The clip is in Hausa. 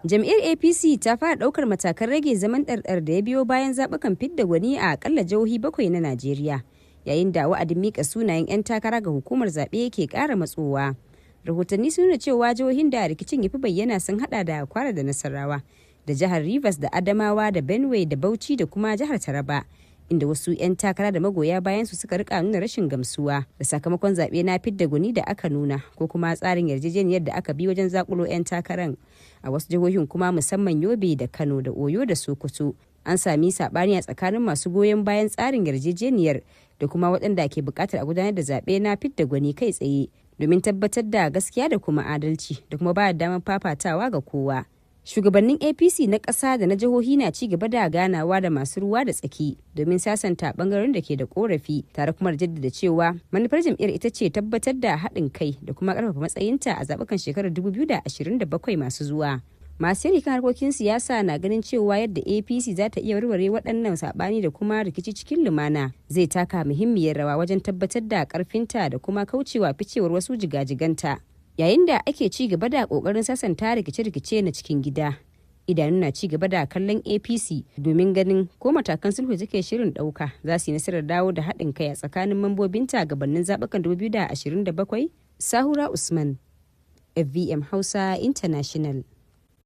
Jam'iyyar APC ta fara ɗaukar matakan rage zaman ɗarɗar da ya biyo bayan zaɓukan fidda gwani a akalla jihohi bakwai na Najeriya, yayin da wa'adin mika sunayen 'yan takara ga hukumar zaɓe ke ƙara matsowa. Rahotanni sun nuna cewa jihohin da rikicin ya fi bayyana sun hada da Kwara da Nasarawa da jihar Rivers da Adamawa da Benue da Bauchi da kuma jihar Taraba, inda wasu 'yan takara da magoya bayan su suka rika nuna rashin gamsuwa da sakamakon zaɓe na fidda gwani da aka nuna ko kuma tsarin yarjejeniyar da aka bi wajen zakulo 'yan takaran. A wasu jihohin kuma, musamman Yobe da Kano da Oyo da Sokoto, an sami saɓani a tsakanin masu goyon bayan tsarin yarjejeniyar da kuma waɗanda ke buƙatar a gudanar da zaɓe na fidda gwani kai tsaye domin tabbatar da gaskiya da kuma adalci da kuma ba da damar fafatawa ga kowa. Shugabannin APC na ƙasa da na jihohi na ci gaba da ganawa da masu ruwa da tsaki domin sasanta bangaren da ke da korafi, tare kuma da jaddada cewa manufar jam'iyyar ita ce tabbatar da haɗin kai da kuma ƙarfafa matsayinta a zaɓukan shekarar 2027 masu zuwa. Masu yari kan harkokin siyasa na ganin cewa yadda APC za ta iya warware waɗannan saɓani da kuma rikici cikin lumana zai taka muhimmiyar rawa wajen tabbatar da ƙarfinta da kuma kaucewa ficewar wasu jigajiganta. Yayin da ake ci gaba da kokarin sasanta rikice-rikice na cikin gida, idanu na ci gaba da kallon APC domin ganin ko matakan sulhu take shirin dauka za su yi nasarar dawo da haɗin kai a tsakanin mambobinta gabanin zaɓukan 2027. Sahura Usman, FVM Hausa International.